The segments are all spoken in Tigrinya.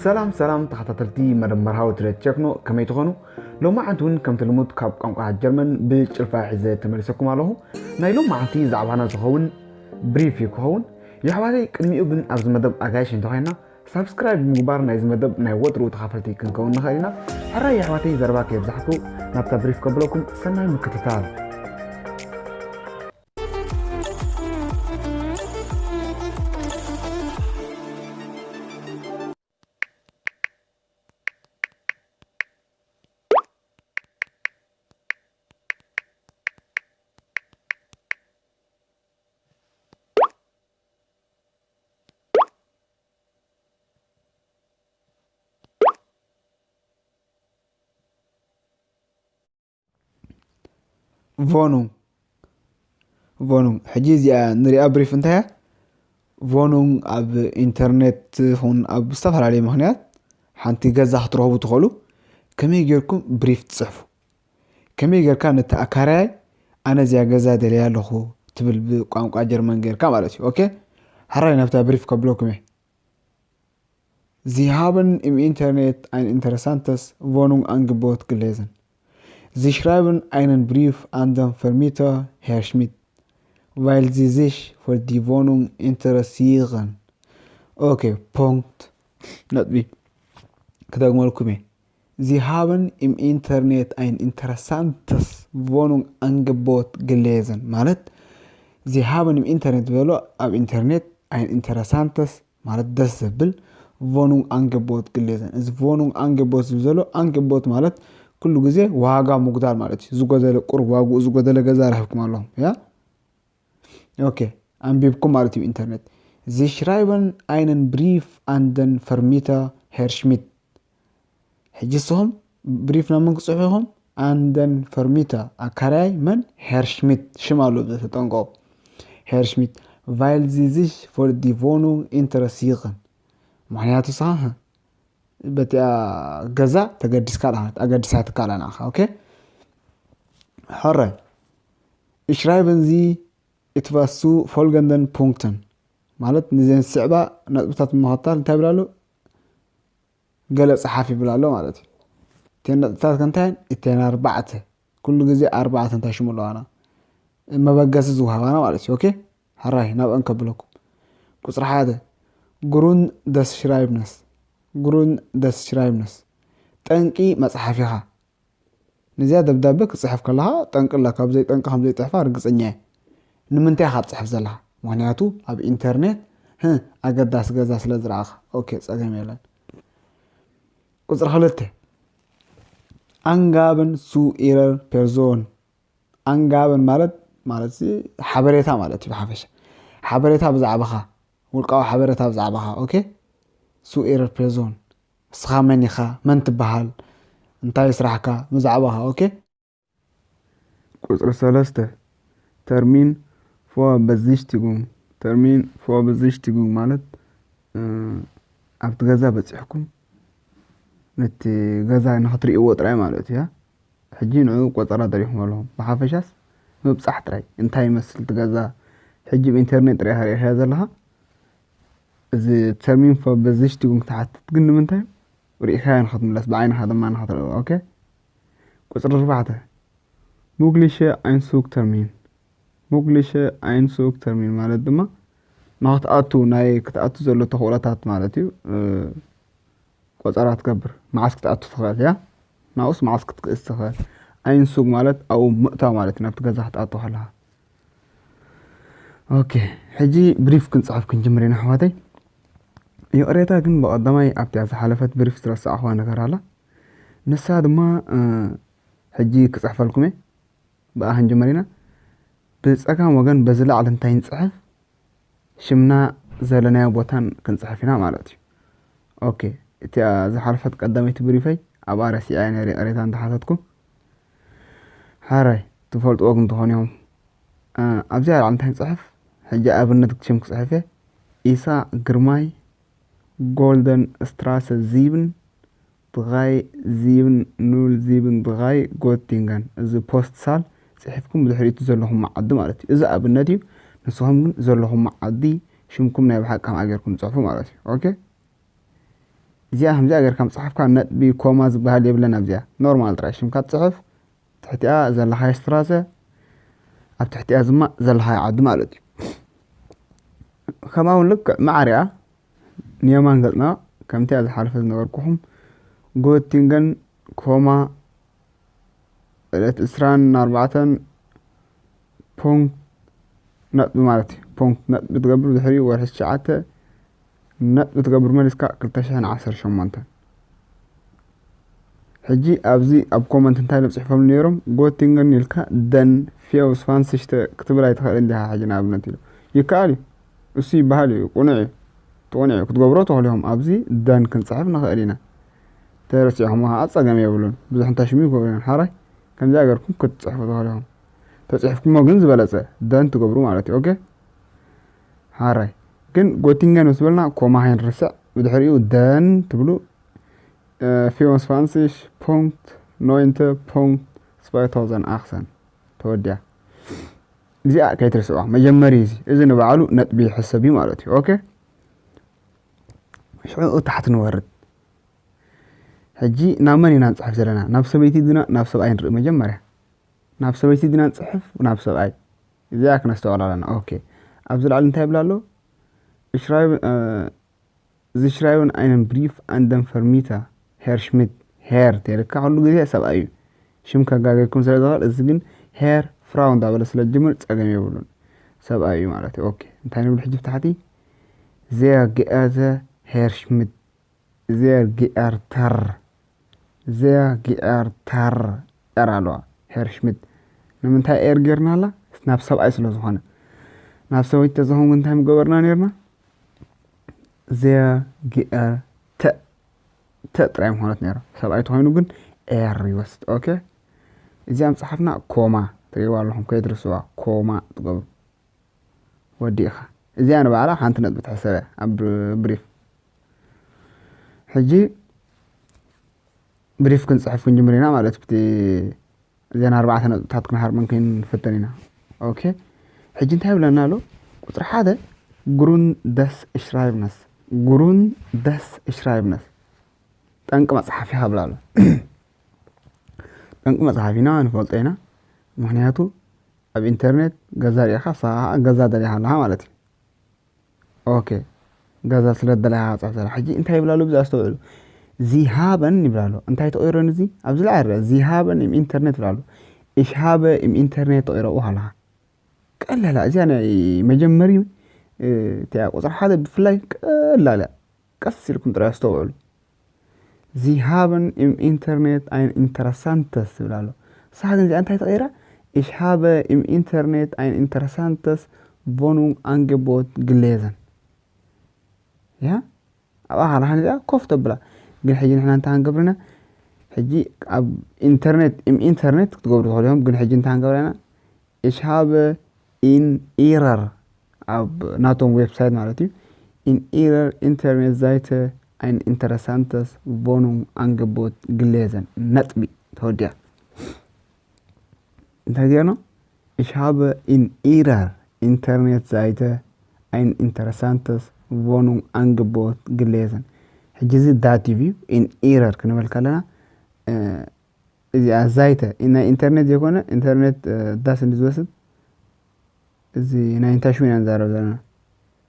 ሰላም ሰላም ተኸታተልቲ መደብ መርሃዊ ትረት ቸክኖ፣ ከመይ ትኾኑ? ሎማዓንቲ እውን ከምቲ ልሙድ ካብ ቋንቋ ጀርመን ብጭልፋ ሒዘ ተመሊሰኩም ኣለኹ። ናይ ሎማዓንቲ ዛዕባና ዝኸውን ብሪፍ እዩ ክኸውን። የሕዋተይ፣ ቅድሚኡ ግን ኣብዚ መደብ ኣጋይሽ እንተኾይና ሳብስክራይብ ብምግባር ናይዚ መደብ ናይ ወትሩ ተኻፈልቲ ክንከውን ንኽእል ኢና። ሕራይ የሕዋተይ፣ ዘረባ ከየብዛሕኩ ናብታ ብሪፍ ከብለኩም፣ ሰናይ ምክትታል። ቮኑንግ። ቮኑንግ። ሕጂ እዚኣ ንሪኣ ብሪፍ እንታይ እያ? ቮኑንግ ኣብ ኢንተርኔት ይኹን ኣብ ዝተፈላለየ ምኽንያት ሓንቲ ገዛ ክትረኽቡ ትኽእሉ። ከመይ ጌርኩም ብሪፍ ትጽሕፉ? ከመይ ጌርካ ነቲ ኣካራያይ ኣነ እዚኣ ገዛ ደልያ ኣለኹ ትብል ብቋንቋ ጀርመን ጌርካ ማለት እዩ። ኦኬ፣ ሕራይ ናብታ ብሪፍ ከብለኩም እየ። Sie haben im Internet ein interessantes Wohnungsangebot gelesen. Sie schreiben einen Brief an den Vermieter, Herr Schmidt, weil Sie sich für die Wohnung interessieren. ኦኬ፣ ፖንክት፣ ነጥቢ። ክደግመልኩም እየ። Sie haben im Internet ein interessantes Wohnungsangebot gelesen። ማለት፣ Sie haben im Internet ዝበሎ ኣብ ኢንተርኔት፣ ein interessantes ማለት ደስ ዘብል፣ Wohnungsangebot gelesen። እዚ Wohnungsangebot ዝብል ዘሎ፣ ኣንገቦት ማለት ኩሉ ግዜ ዋጋ ምጉዳል ማለት እዩ። ዝጎደለ፣ ቁሩብ ዋግኡ ዝጎደለ ገዛ ረኺብኩም ኣለኹም። ያ? ኦኬ፣ ኣንቢብኩም ማለት እዩ ኢንተርኔት። Sie schreiben einen Brief an den Vermieter, Herr Schmidt። ሕጂ ንስኹም ብሪፍ ናብ መን ክጽሕፉ ኢኹም? An den Vermieter፣ ኣካራያይ መን? Herr Schmidt። ሽም ኣሎ፣ ተጠንቀቑ። Herr Schmidt, weil Sie sich für die Wohnung interessieren። ምኽንያቱ ንስኻ በቲኣ ገዛ ተገዲስካ ኣለኻ፣ ኣገዲሳትካ ኣላ ንዓኻ። ኦኬ፣ ሕራይ። Schreiben Sie etwas zu folgenden Punkten። ማለት፣ ንዘን ዝስዕባ ነጥብታት ብምኽታል እንታይ ይብል ኣሎ? ገለ ጸሓፍ ይብል ኣሎ ማለት እዩ። እተን ነጥብታት ከ እንታይ እየን? እተን ኣርባዕተ። ኩሉ ግዜ ኣርባዕተ እንታይ ሽሙ ኣለዋና? መበገሲ ዝወሃባና ማለት እዩ። ኦኬ? ሕራይ፣ ናብአን ከብለኩም። ቁጽሪ ሓደ፣ Grund des Schreibens። Grund des Schreibens። ጠንቂ መጽሓፊኻ። ነዚኣ ደብዳበ ክትጽሕፍ ከለኻ ጠንቂ ኣለካ። ብዘይ ጠንቂ ከም ዘይጽሕፋ ርግጸኛ እየ። ንምንታይ ኢኻ ትጽሕፍ ዘለኻ? ምኽንያቱ ኣብ ኢንተርኔት፣ ህ፣ ኣገዳሲ ገዛ ስለ ዝረኣኻ። ኦኬ፣ ጸገም የለን። ቁጽሪ ክልተ፣ Angaben zu Ihrer Person። ኣንጋበን ማለት፣ ማለት ሲ ሓበሬታ ማለት እዩ ብሓፈሻ። ሓበሬታ ብዛዕባኻ፣ ውልቃዊ ሓበሬታ ብዛዕባኻ። ኦኬ? Zu Ihrer Person። ንስኻ መን ኢኻ? መን ትበሃል? እንታይ ስራሕካ? ብዛዕባኻ። ኦኬ? ቁጽሪ ሰለስተ፣ Termin für Besichtigung። Termin für Besichtigung ማለት፣ እ፣ ኣብቲ ገዛ በጺሕኩም ነቲ ገዛ ንኽትርእይዎ ጥራይ ማለት እዩ። ሕጂ ንዑ ቆጸራ ደሪኹም ኣለኹም። ብሓፈሻስ ምብጻሕ ጥራይ። እንታይ ይመስል እቲ ገዛ? ሕጂ ብኢንተርኔት ጥራይ ኢኻ ርኢኻዮ ዘለኻ። እዚ Termin für Besichtigung ትሓትት ግን ንምንታይ? ርኢኻዮ ንኽትምለስ፣ ብዓይንኻ ድማ ንኽትርእዮ። ኦኬ? ቁጽሪ ኣርባዕተ፣ Mögliche Einzugtermin። Mögliche Einzugtermin ማለት ድማ ንኽትኣቱ፣ ናይ ክትኣቱ ዘሎ ተኽእሎታት ማለት እዩ። እ፣ ቆጸራ ትገብር። መዓስ ክትኣቱ ትኽእል እያ? ናብኡስ መዓስ ክትክእስ ትኽእል? ኣይንሱግ ማለት ኣብኡ ምእታው ማለት እዩ፣ ናብቲ ገዛ ክትኣቱ ከለኻ። ኦኬ፣ ሕጂ ብሪፍ ክንጽሕፍ ክንጅምር ኢና ኣሕዋተይ። ይቕሬታ ግን ብቐዳማይ ኣብታ ዝሓለፈት ብሪፍ ዝረሳዕኹዋ ነገር ኣላ። ንሳ ድማ፣ እ፣ ሕጂ ክጽሕፈልኩም እየ። ብኣ ክንጅምር ኢና። ብጸጋም ወገን በዚ ላዕሊ እንታይ ንጽሕፍ? ሽምና ዘለናዮ ቦታን ክንጽሕፍ ኢና ማለት እዩ። ኦኬ፣ እቲኣ ዝሓለፈት ቀዳመይቲ ብሪፈይ ኣብኣ ረሲዐያ ነይረ፣ ይቕሬታ እንተሓተትኩ። ሓራይ፣ ትፈልጥዎ ግን ትኾኑ ኢኹም። እ፣ ኣብዚኣ ላዕሊ እንታይ ንጽሕፍ? ሕጂ ኣብነት ሽም ክጽሕፍ እየ። ኢሳ ግርማይ፣ ጎልደን ስትራሰ ዚብን፣ ድራይ ዚብን ኑል ዚብን ድራይ ጎቲንገን። እዚ ፖስት ሳል ጽሒፍኩም ብድሕሪቱ ዘለኹም መዓዲ ማለት እዩ። እዚ ኣብነት እዩ። ንስኹም ግን ዘለኹም መዓዲ ሽምኩም ናይ ብሓቂ ከምኣ ጌርኩም ጽሕፉ ማለት እዩ። ኦኬ? እዚኣ ከምዚኣ ጌርካ ምጽሓፍካ ነጥቢ ኮማ ዝበሃል የብለን። ኣብዚኣ ኖርማል ጥራይ ሽምካ ትጽሕፍ፣ ትሕቲኣ ዘለኻዮ ስትራሰ፣ ኣብ ትሕቲኣ ድማ ዘለኻዮ ዓዲ ማለት እዩ። ከምኡ እውን ልክዕ ማዕሪኣ ንየማን ገጽና ከምቲ ኣብ ዝሓለፈ ዝነበርኩኹም ጎቲንገን ኮማ ዕለት ዕስራን ኣርባዕተን ፖንክት ነጥቢ ማለት እዩ። ፖንክት ነጥቢ ትገብር፣ ድሕሪኡ ወርሒ ትሽዓተ ነጥቢ ትገብር፣ መሊስካ ክልተ ሽሕን ዓሰርተ ሸሞንተን። ሕጂ ኣብዚ ኣብ ኮመንት እንታይ ኢሎም ጽሒፎም ነይሮም? ጎቲንገን ኢልካ ደን ፌውስ ፋንስሽተ ክትብል ኣይትኽእልን ዲኻ? ሕጂ ንኣብነት ኢሉ ይከኣል እዩ፣ እሱ ይበሃል እዩ፣ ቁኑዕ እዩ፣ ትቑኑዕ እዩ። ክትገብሮ ተኽእሉ ኢኹም። ኣብዚ ደን ክንጽሕፍ ንኽእል ኢና። ተረሲዕኹም ከዓ ጸገም የብሉን። ብዙሕ እንታይ ሽሙ ይገብሩ እዮም። ሓራይ ከምዚኣ ገርኩም ክትጽሕፉ ተኽእሉ ኢኹም። ተጽሒፍኩሞ ግን ዝበለጸ ደን ትገብሩ ማለት እዩ። ኦኬ፣ ሓራይ ግን ጎቲንገን ምስ በልና ኮማ ሃይንርስዕ፣ ብድሕሪኡ ደን ትብሉ። ፊዮንስ ፋንሲሽ ፖንክት ኖይንተ ፖንክት ስባይታውዘን ኣክሰን ተወዲያ። እዚኣ ከይትርስዋ፣ መጀመሪ እዚ እዚ ንባዕሉ ነጥቢ ይሕሰብ እዩ ማለት እዩ። ኦኬ፣ ሽዑ ታሕቲ ንወርድ። ሕጂ ናብ መን ኢና ንጽሕፍ ዘለና? ናብ ሰበይቲ ድና ናብ ሰብኣይ ንርኢ? መጀመርያ ናብ ሰበይቲ ድና ንጽሕፍ ናብ ሰብኣይ? እዚኣ ክነስተውዕል ኣለና። ኦኬ፣ ኣብዚ ላዕሊ እንታይ ይብል ኣሎ? ሽራይብ እዚ ሽራይብን ኣይንን ብሪፍ ኣንደን ፈርሚታ ሄር ሽሚድ። ሄር ተይልካ ኩሉ ግዜ ሰብኣይ እዩ። ሽም ከጋገኩም ስለ ዝኽእል፣ እዚ ግን ሄር ፍራው እንዳበለ ስለ ዝጅምር ጸገም የብሉን። ሰብኣይ እዩ ማለት እዩ። ኦኬ፣ እንታይ ንብል ሕጂ ብታሕቲ? ዜር ጊኣተ ሄር ሽሚድ፣ ዜር ጊኣርተር፣ ዜር ጊኣርተር ኤር ኣለዋ። ሄር ሽሚድ ንምንታይ ኤር ጌርና ኣላ? ናብ ሰብኣይ ስለ ዝኾነ። ናብ ሰበይቲ ተዘኾንኩ እንታይ ምገበርና ኔርና? ዜር ጊኣር ተ፣ ተ ጥራይ ምኾነት ነይራ። ሰብኣይ ተኾይኑ ግን ኤር ይወስድ። ኦኬ፣ እዚኣ ምጽሓፍና ኮማ ትሪእዋ ኣለኹም፣ ከይትርስዋ። ኮማ ትገብሩ። ወዲእኻ። እዚኣ ንባዕላ ሓንቲ ነጥቢ ትሕሰብ እያ ኣብ ብሪፍ። ሕጂ ብሪፍ ክንጽሕፍ ክንጅምር ኢና ማለት ብቲ፣ እዘን ኣርባዕተ ነጥብታት ክንሃርመን ክንፍትን ኢና። ኦኬ፣ ሕጂ እንታይ ይብለና ኣሎ? ቁጽሪ ሓደ፣ ግሩን ደስ ሽራይብነስ፣ ግሩን ደስ ሽራይብነስ፣ ጠንቂ መጽሓፍ ኢኻ ብላ ኣሎ። ጠንቂ መጽሓፍ ኢና ንፈልጦ ኢና፣ ምኽንያቱ ኣብ ኢንተርኔት ገዛ ርኢኻ፣ ንስኻ ኸዓ ገዛ ደሊኻ ኣለኻ ማለት እዩ። ኦኬ፣ ገዛ ስለ ደሊኻ ጽሕፍ ዘላ። ሕጂ እንታይ ይብላ ኣሎ? ብዛ ኣስተውዕሉ። ዚሃበን ይብላ ኣሎ። እንታይ ተቐይሮን እዚ? ኣብዚ ላዕሊ ርአ። ዚሃበን ኢም ኢንተርኔት ይብላ ኣሎ። እሽሃበ ኢም ኢንተርኔት ተቐይሮ ኣለኻ። ቀላላ፣ እዚኣ ናይ መጀመሪ፣ እ፣ እቲኣ ቁጽሪ ሓደ ብፍላይ ቀላላ። ቀስ ኢልኩም ጥራይ ኣስተውዕሉ። ዚ ሃበን ኢም ኢንተርኔት ኣይን ኢንተረሳንተስ ዝብል ኣሎ። ንስኻ ግን እዚኣ እንታይ ተቐይራ? Ich habe im Internet ein interessantes Wohnungsangebot gelesen። ያ፣ ኣብኣ ካላኻን እዚኣ ኮፍ ተብላ። ግን ሕጂ ንሕና እንታይ ክንገብርና? ሕጂ ኣብ ኢንተርኔት፣ ኢም ኢንተርኔት ክትገብሩ ትኽእሉ ኢኹም። ግን ሕጂ እንታይ ክንገብር ኢና? Ich habe in ihrer፣ ኣብ ናቶም ዌብሳይት ማለት እዩ፣ in ihrer Internetseite ein interessantes Wohnungsangebot gelesen። ነጥቢ። ተወዲኣ። እንታይ ጌርና? Ich habe in ihrer Internetseite ein interessantes Wohnungsangebot gelesen። ሕጂ እዚ ዳቲቭ እዩ። In ihrer ክንብል ከለና፣ እ፣ እዚኣ ዛይተ፣ ናይ ኢንተርኔት ዘይኮነ፣ ኢንተርኔት፣ እ፣ ዳስ እንዲ ዝወስድ፣ እዚ ናይ እንታይ ሽሙ ኢና ንዛረብ ዘለና?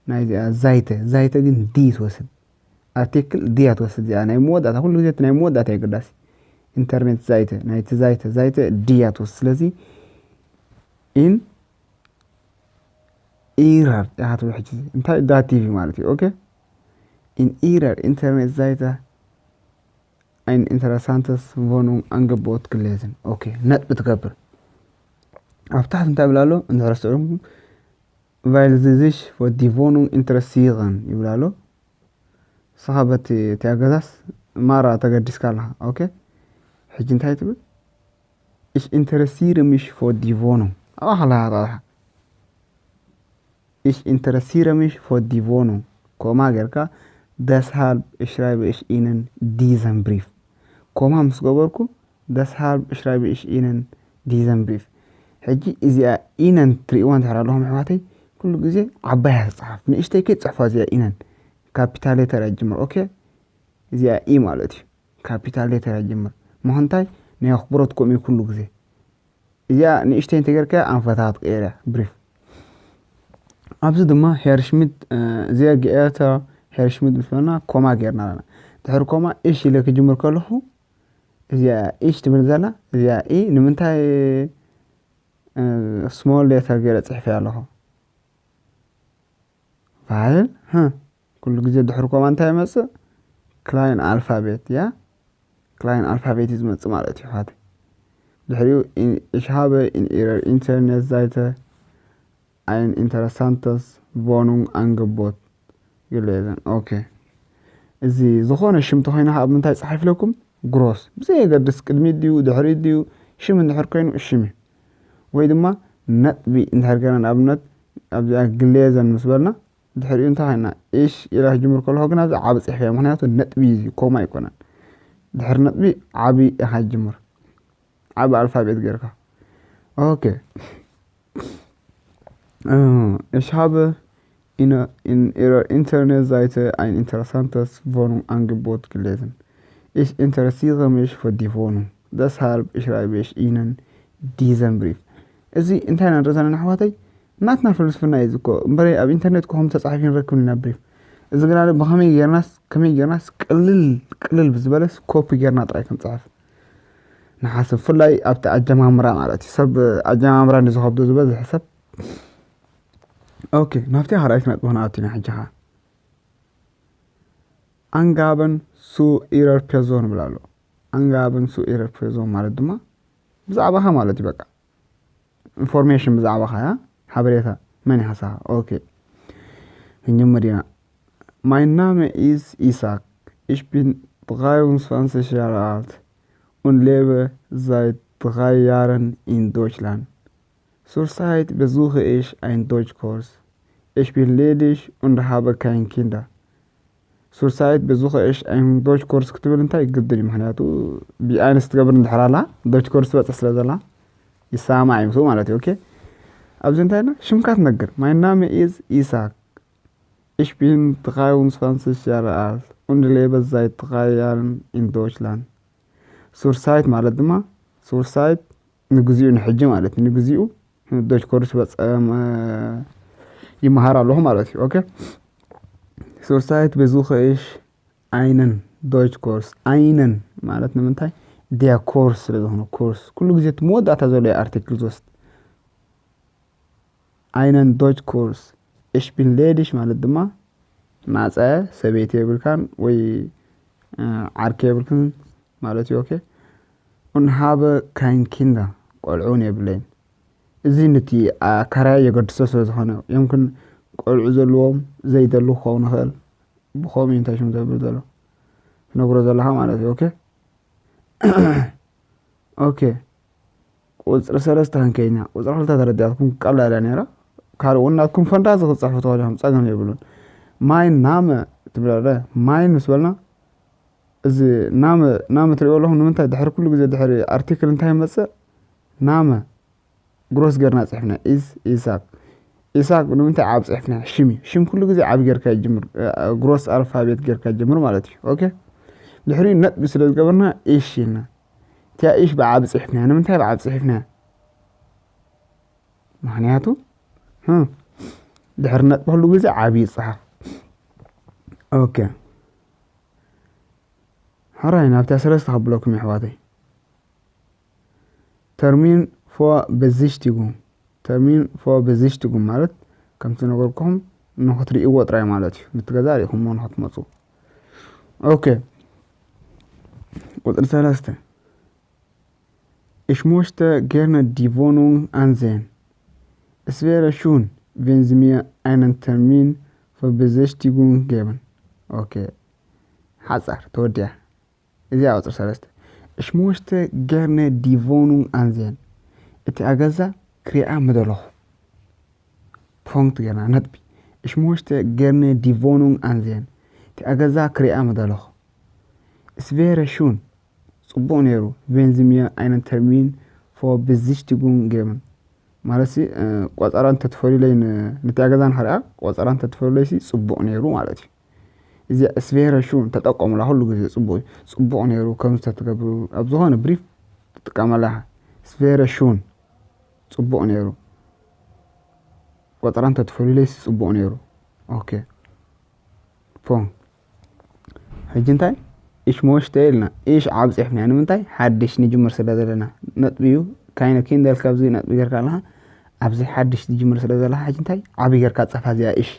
ናይ እዚኣ ዛይተ፣ ዛይተ ግን ዲ ትወስድ። ኣርቲክል ዲ እያ ትወስድ። እዚኣ ናይ መወዳእታ፣ ኩሉ ግዜ እቲ ናይ መወዳእታ የገዳሲ። ኢንተርኔት ዛይተ፣ ናይቲ ዛይተ፣ ዛይተ ዲ እያ ትወስድ። ስለዚ ኢን ኢረር ኢኻ ትብል ሕጂ። እዚ እንታይ ዳቲቭ ማለት እዩ። ኦኬ። ኢን ኢረር ኢንተርኔት ዛይተ ein interessantes Wohnungsangebot gelesen። ኦኬ፣ ነጥቢ ትገብር። ኣብ ታሕቲ እንታይ ይብል ኣሎ? እንድሕር ኣስተውዒልኩም፣ weil sie sich für die Wohnung interessieren ይብል ኣሎ። ንስኻ በቲ፣ እቲ ኣገዛስ ማራ ተገዲስካ ኣለኻ። ኦኬ፣ ሕጂ እንታይ ትብል? Ich interessiere mich für die Wohnung። ኣብኣ ከለኻ ጥራሕ። Ich interessiere mich für die Wohnung። ኮማ ጌርካ፣ deshalb schreibe ich Ihnen diesen Brief። ኮማ ምስ ገበርኩ፣ deshalb schreibe ich Ihnen diesen Brief። ሕጂ እዚኣ ኢነን ትርእይዋ እንድሕር ኣለኹም ኣሕዋተይ፣ ኩሉ ግዜ ዓባይ እያ ትጽሓፍ። ንእሽተይ ከይትጽሕፋ እዚኣ ኢነን። ካፒታል ሌተር እያ ትጅምር። ኦኬ? እዚኣ ኢ ማለት እዩ። ካፒታል ሌተር እያ ጅምር። ምኽንታይ ናይ ኣኽብሮት ከምኡ እዩ ኩሉ ግዜ። እዚኣ ንእሽተይ እንተገርካ ኣንፈታ ክትቀየር እያ። ብሪፍ ኣብዚ ድማ ሄርሽሚት እዚኣ ግኤተ ሄርሽሚት ምስ በልና ኮማ ጌርና ኣለና። ድሕሪ ኮማ እሽ ኢለ ክጅምር ከለኹ እዚኣ እሽ ትብል ዘላ እዚኣ ኢ ንምንታይ ስሞል ሌተር ገይረ ጽሕፈ ኣለኹ? ፋይል ኩሉ ግዜ ድሕሪ ኮማ እንታይ ይመጽእ? ክላይን ኣልፋቤት እያ። ክላይን ኣልፋቤት እዩ ዝመጽእ ማለት እዩ። ሓቲ ድሕሪኡ እሽሃበ ኢን ኢረር ኢንተርኔት ዛይተ ኣይን ኢንተረሳንተስ ቮኑንግ ኣንገቦት ግሌዘን። ኦኬ፣ እዚ ዝኾነ ሽም ተኾይኑ ኣብ ምንታይ ጸሓፍለኩም? ግሮስ ብዘየገድስ ቅድሚት ድዩ ድሕሪት ድዩ ሽም እንድሕር ኮይኑ ሽም እዩ። ወይ ድማ ነጥቢ እንድሕር ገና ንኣብነት ኣብዚኣ ግሌዘን ምስ በልና ድሕሪኡ እንታይ ኮይና እሽ ኢላ ክጅምር ከለኹ ግን ኣብዚ ዓቢ ጽሕፈ እያ። ምኽንያቱ ነጥቢ እዩ፣ ኮማ ኣይኮነን። ድሕሪ ነጥቢ ዓቢ ኢኻ ትጅምር። ዓቢ ኣልፋቤት ጌርካ። ኦኬ። Ich habe in, in Ihrer Internetseite ein interessantes Wohnungsangebot gelesen. Ich interessiere mich für die Wohnung. Deshalb schreibe ich Ihnen diesen Brief. እዚ እንታይ ኢና ንርኢ ዘለና ኣሕዋተይ? ናትና ፍልስፍና እዩ እዚ እኮ። እምበረይ ኣብ ኢንተርኔት እኮ ከም ተጻሒፉ ንረክብ ኢና ብሪፍ። እዚ ግና ብኸመይ ጌርናስ፣ ከመይ ጌርናስ ቅልል፣ ቅልል ብዝበለስ ኮፒ ጌርና ጥራይ ክንጽሕፍ ንሓስብ። ብፍላይ ኣብቲ ኣጀማምራ ማለት እዩ። ሰብ ኣጀማምራ ንዝኸብዶ ዝበዝሕ ሰብ። ኦኬ፣ ናብቲ ካልኣይቲ ነጥቢ ክንኣቱ ኢና ሕጂ ኸኣ። ኣንጋበን ሱ ኢረር ፔዞ ንብል ኣሎ። ኣንጋበን ሱ ኢረር ፔዞ ማለት ድማ ብዛዕባኻ ማለት እዩ። በቃ ኢንፎርሜሽን ብዛዕባኻ እያ፣ ሓበሬታ። መን ኢኻ ንስኻ? ኦኬ፣ ክንጅምር ኢና። Mein Name ist Isaac. Ich bin dreiundzwanzig Jahre alt und lebe seit drei Jahren in Deutschland. Zurzeit besuche ich einen Deutschkurs. Ich bin ledig und habe keine Kinder. Zurzeit besuche ich einen Deutschkurs ክትብል እንታይ ግድን እዩ፣ ምኽንያቱ ቢኣይንስ ትገብር እንድሕር ኣላ ዶች ኮርስ ትበፅሕ ስለ ዘላ ይሰማማዕ እዩ ምስኡ ማለት እዩ። ኦኬ፣ ኣብዚ እንታይ ኢልና ሽምካ ትነግር። Mein Name ist Isaac. Ich bin dreiundzwanzig Jahre alt und lebe seit drei Jahren in Deutschland. Zurzeit ማለት ድማ zurzeit ንግዚኡ ንሕጂ ማለት እዩ። ንግዚኡ ዶች ኮርስ በፀ-፣ መ-፣ ይመሃር ኣለኹ ማለት እዩ። ኦኬ፣ Zurzeit besuche ich einen Deutschkurs. Einen ማለት ንምንታይ? Der Kurs ስለ ዝኾነ ኮርስ። ኩሉ ግዜ እቲ መወዳእታ ዘሎ ኣርቲክል ዝወስድ። Einen Deutschkurs. Ich bin ledig ማለት ድማ ናጻ፣ ሰበይቲ የብልካን ወይ፣ እ፣ ዓርኪ የብልክን ማለት እዩ። ኦኬ። Und habe keine Kinder. ቆልዑ እውን የብለይን። እዚ ነቲ ኣካራይ የገድሶ ስለ ዝኾነ፣ የምክን ቆልዑ ዘለዎም ዘይደሉ ክኸውን ይኽእል። ብኸምኡ እዩ እንታይ ሽም ዘብል ዘሎ ትነግሮ ዘለኻ ማለት እዩ። ኦኬ። ኦኬ። ቁጽሪ ሰለስተ ክንከይድ ኢና። ቁጽሪ ክልተ ተረዲኣትኩም ቀላል እያ ነይራ። ካልእ እውን ናትኩም ፈንታዚ ክትጽሕፉ ትኽእሉ ኢኹም፣ ጸገም የብሉን። Mein Name ትብል ኣለ። Mein ምስ በልና እዚ Name፣ Name ትሪእዎ ኣለኹም። ንምንታይ ድሕሪ ኩሉ ግዜ ድሕሪ ኣርቲክል እንታይ ይመጽእ? Name ግሮስ ጌርና ጽሕፍና። Is ኢሳቅ። ኢሳቅ ንምንታይ ዓብ ጽሕፍና? ሽም እዩ። ሽም ኩሉ ግዜ ዓብ ጌርካ ይጅምር፣ እ፣ ግሮስ ኣልፋቤት ጌርካ ይጅምር ማለት እዩ። ኦኬ? ድሕሪኡ ነጥቢ ስለ ዝገበርና ኢሽ ኢልና። እቲኣ ኢሽ ብዓብ ጽሒፍናያ። ንምንታይ ብዓብ ጽሒፍናያ? ምኽንያቱ፣ ህ፣ ድሕሪ ነጥቢ ኩሉ ግዜ ዓቢ ይጽሓፍ። ኦኬ። ሕራይ ናብታ ሰለስተ ከብለኩም የሕዋተይ። Termin vor Besichtigung። Termin vor Besichtigung ማለት ከምቲ ነገርኩኹም ንኽትርእይዎ ጥራይ ማለት እዩ። ነቲ ገዛ ርኢኹምዎ ንኽትመጹ። ኦኬ። ቁጽሪ ሰለስተ። Ich möchte gerne die Wohnung ansehen. Es wäre schön, wenn Sie mir einen Termin für Besichtigung geben. ኦኬ። ሓጻር ተወዲኣ። እዚኣ ቁጽሪ ሰለስተ። Ich möchte gerne die Wohnung ansehen. እቲኣ ገዛ ክሪኣ ምደለኹ። ፖንክት ጌርና ነጥቢ። Ich möchte gerne die Wohnung ansehen. እቲኣ ገዛ ክሪኣ ምደለኹ። Es wäre schön. ጽቡቕ ነይሩ። Wenn Sie mir einen Termin für Besichtigung geben. ማለት ሲ፣ እ፣ ቆጸራ እንተትፈልዩለይ ን-፣ ነቲኣ ገዛ ንኽሪኣ ቆጸራ እንተትፈልዩለይ ሲ ጽቡቕ ነይሩ ማለት እዩ። እዚ ስቬረ ሹን ተጠቀሙላ፣ ኩሉ ግዜ ጽቡቕ እዩ። ጽቡቕ ነይሩ። ከምዚ ተትገብሩ ኣብ ዝኾነ ብሪፍ ትጥቀመላ። ስቬረ ሹን ጽቡቕ ነይሩ። ቆጸራ እንተትፈልዩለይሲ ጽቡቕ ነይሩ። ኦኬ። ፖን። ሕጂ እንታይ? እሽ መወሽተ ኢልና። እሽ ዓብ ጽሕፍና። ንምንታይ? ሓድሽ ንጅምር ስለ ዘለና። ነጥቢ እዩ። ካይነ ኪንደል ካብዚ ነጥቢ ጌርካ ኣለኻ። ኣብዚ ሓድሽ ትጅምር ስለ ዘለኻ፣ ሕጂ እንታይ? ዓቢ ጌርካ ጸፋ እዚኣ እሽ።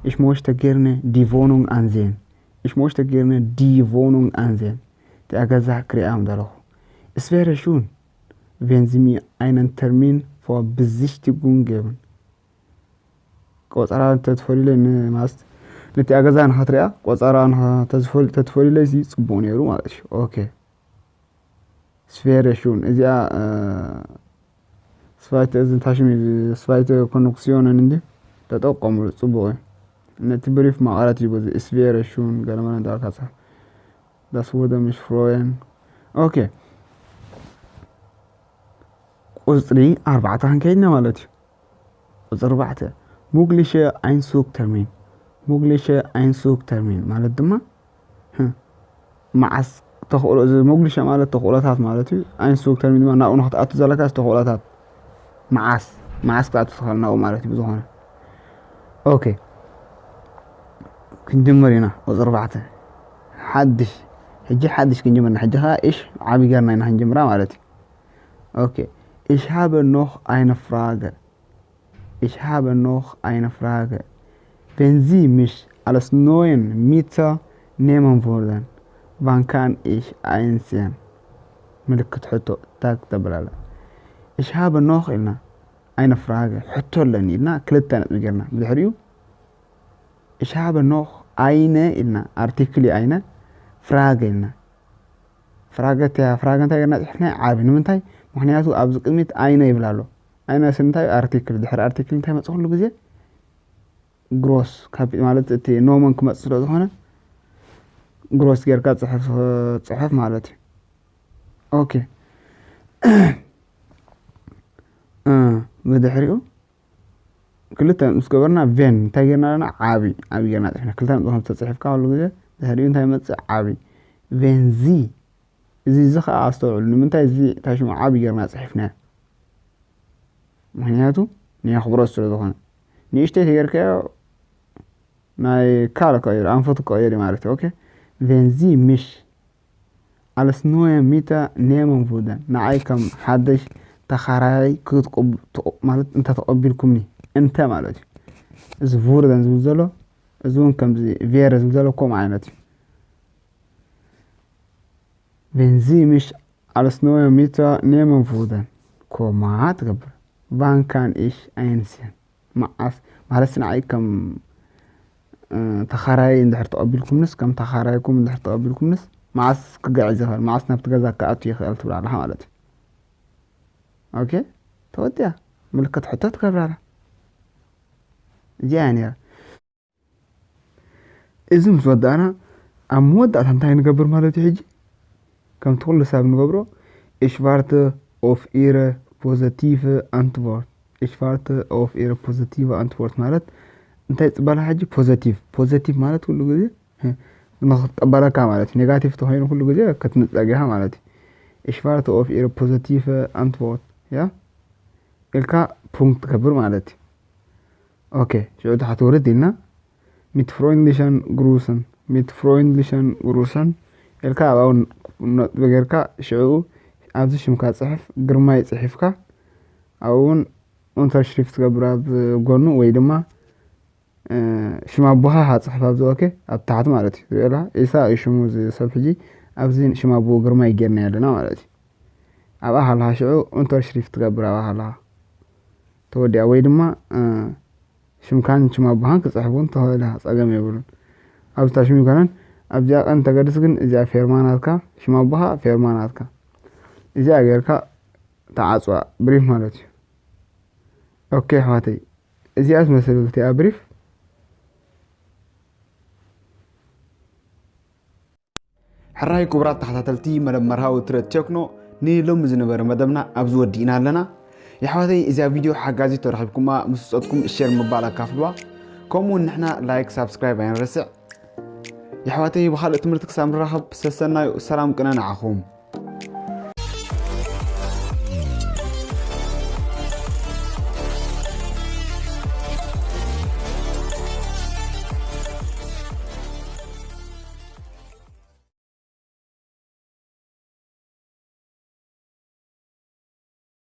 እሽ መወሽተ ጌርነ፣ ዲ ቮኑንግ ኣንዜን። እሽ መወሽተ ጌርነ፣ ዲ ቮኑንግ ኣንዜን። እቲኣ ገዛ ክሪኣ ምደለኹ። Es wäre schön, wenn Sie mir einen Termin für Besichtigung geben. ቆጸራ እንተትፈልዩለይ ንማስት፣ ነቲ ኣገዛ ንኸትሪኣ ቆጸራ ንኸ-፣ ተዝፈል-፣ ተትፈልዩለይ እዚ ጽቡቕ ነይሩ ማለት እዩ። ኦኬ። ስፌረ ሹን እዚኣ፣ እ፣ ስፋይተ፣ እዚ እንታይ ሽም እዩ? ስፋይተ ኮነክሲዮንን እንዲ ተጠቀሙሉ፣ ጽቡቕ እዩ። ነቲ ብሪፍ ማቐረት እዩ በዚ ስፌረ ሹን ገለመለ እንዳልካ ጽሕፍ። Das wurde mich freuen. ኦኬ። ቁጽሪ ኣርባዕተ ክንከይድና ማለት እዩ። ቁጽሪ ኣርባዕተ፣ ሙግሊሸ ኣይንሱክ ተርሚን። ሙግሊሸ ኣይንሱክ ተርሚን ማለት ድማ፣ ህ፣ መዓስ ተኽእሎ፣ እዚ ሙግሊሸ ማለት ተኽእሎታት ማለት እዩ። ኣይንሱክ ተርሚን ድማ ናብኡ ንኽትኣቱ ዘለካ ተኽእሎታት። መዓስ፣ መዓስ ክትኣቱ ትኽእል ናብኡ ማለት እዩ ብዝኾነ። ኦኬ። ክንጅምር ኢና። ቁጽሪ ኣርባዕተ። ሓድሽ። ሕጂ ሓድሽ ክንጅምር ኢና። ሕጂ ኸኣ እሽ ዓቢ ጌርና ኢና ክንጅምራ ማለት እዩ። ኦኬ። Ich habe noch eine Frage. Ich habe noch eine Frage. Wenn Sie mich als neuen Mieter nehmen würden, wann kann ich einziehen? ምልክት ሕቶ ታግ ተብል ኣላ። Ich habe noch ኢልና eine Frage ሕቶ ኣለኒ ኢልና ክልተ ነጥቢ ጌርና። ብድሕሪኡ Ich habe noch eine ኢልና ኣርቲክል እዩ eine Frage ኢልና። ፍራገ እቲኣ ፍራገ እንታይ ጌርና ጽሒፍና? ዓቢ። ንምንታይ? ምኽንያቱ ኣብዚ ቅድሚት eine ይብል ኣሎ። Eine ስንታይ? ኣርቲክል። ድሕሪ ኣርቲክል እንታይ መጽእ? ኩሉ ግዜ ግሮስ ካፒ-፣ ማለት እቲ ኖመን ክመጽእ ስለ ዝኾነ ግሮስ ጌርካ ጽሑፍ፣ ጽሑፍ ማለት እዩ። ኦኬ። እ፣ ብድሕሪኡ ክልተ ምስ ገበርና ቬን እንታይ ጌርና ኣለና? ዓቢ፣ ዓቢ ጌርና ጽሒፍና። ክልተ ነጥቢ ከም ተጽሒፍካ ኩሉ ግዜ ድሕሪኡ እንታይ ይመጽእ? ዓቢ። ቬን ዚ። እዚ፣ እዚ ኸኣ ኣስተውዕሉ። ንምንታይ እዚ እንታይ ሽሙ ዓቢ ጌርና ጽሒፍናዮ? ምኽንያቱ ናይ ኣኽብሮት ስለ ዝኾነ። ንእሽተይ ተጌርካዮ ናይ ካል ክቕይር፣ ኣንፈቱ ክቕይር እዩ ማለት እዩ። ኦኬ። Wenn Sie mich als neuen Mieter nehmen würden፣ ንዓይ ከም ሓደሽ ተኻራያይ ክትቅብ-፣ ትቕ-፣ ማለት እንተ ተቐቢልኩምኒ፣ እንተ ማለት እዩ። እዚ würden ዝብል ዘሎ፣ እዚ እውን ከምዚ wäre ዝብል ዘሎ ከምኡ ዓይነት እዩ። Wenn Sie mich als neuen Mieter nehmen würden፣ ኮማ ትገብር። Wann kann ich einziehen? መዓስ፣ ማለት ንዓይ ከም፣ እ፣ ተኻራይ እንድሕር ተቐቢልኩምንስ፣ ከም ተኻራይኩም እንድሕር ተቐቢልኩምንስ፣ መዓስ ክግዕዝ ይኽእል? መዓስ ናብቲ ገዛ ክኣቱ ይኽእል ትብል ኣለኻ ማለት እዩ። ኦኬ፣ ተወዲኣ። ምልክት ሕቶ ትገብር ኣላ። እዚኣ እያ ነይራ። እዚ ምስ ወዳእና፣ ኣብ መወዳእታ እንታይ ንገብር ማለት እዩ ሕጂ? ከምቲ ኩሉ ሰብ ንገብሮ፣ Ich warte auf Ihre positive Antwort። Ich warte auf Ihre positive Antwort ማለት እንታይ ጽበላ ሕጂ? ፖዘቲቭ። ፖዘቲቭ ማለት ኩሉ ግዜ፣ ህ፣ ንኽትቀበለካ ማለት እዩ። ኔጋቲቭ ተኾይኑ ኩሉ ግዜ ክትንጸግ ኢኻ ማለት እዩ። Ich warte auf Ihre positive Antwort። ያ? ኢልካ ፑንክት ትገብር ማለት እዩ። ኦኬ፣ ሽዑ ታሕቲ ውርድ ኢልና፣ Mit freundlichen Grüßen፣ mit freundlichen Grüßen ኢልካ ኣብኡ ነጥቢ ጌርካ፣ ሽዑ ኣብዚ ሽምካ ጽሕፍ፣ ግርማይ ጽሒፍካ፣ ኣብኡ እውን ኡንተርሽሪፍት ትገብር ኣብ ጎኑ፣ ወይ ድማ፣ እ፣ ሽም ኣቦኻ ኢኻ ጽሕፍ ኣብዚ፣ ኦኬ፣ ኣብ ታሕቲ ማለት እዩ። ሪኦ ኣለኻ? ኢሳ እዩ ሽሙ እዚ ሰብ ሕጂ፣ ኣብዚ ሽም ኣቦኡ ግርማይ ጌርና ኣለና ማለት እዩ። ኣብኣ ከለኻ ሽዑ ኡንተርሽሪፍት ትገብር ኣብኣ ከለኻ። ተወዲኣ ወይ ድማ፣ እ፣ ሽምካን ሽም ኣቦኻን ክጽሕፍ እውን ትኽእል ኢኻ፣ ጸገም የብሉን። ኣብዚ ታሽሙ ይኮነን፣ ኣብዚኣ ቀን ተገድስ ግን እዚኣ ፌርማ ናትካ፣ ሽም ኣቦኻ ፌርማ ናትካ። እዚኣ ጌርካ ተዓጽዋ፣ ብሪፍ ማለት እዩ። ኦኬ ኣሕዋተይ፣ እዚኣ ትመስል እቲኣ ብሪፍ። ሕራይ ክቡራት ተኸታተልቲ መደብ መርሃዊ ትረት ቴክኖ፣ ንሎሚ ዝነበረ መደብና ኣብዚ ወዲእና ኣለና። የሕዋተይ፣ እዚኣ ቪድዮ ሓጋዚት ተረኺብኩማ፣ ምስ ውጸትኩም ሼር ምባል ኣካፍልዋ። ከምኡውን ንሕና ላይክ፣ ሳብስክራይብ ኣይንረስዕ። የሕዋተይ፣ ብኻልእ ትምህርቲ ክሳብ ንራኸብ ሰሰናዩ፣ ሰላም ቅነ ንዓኹም።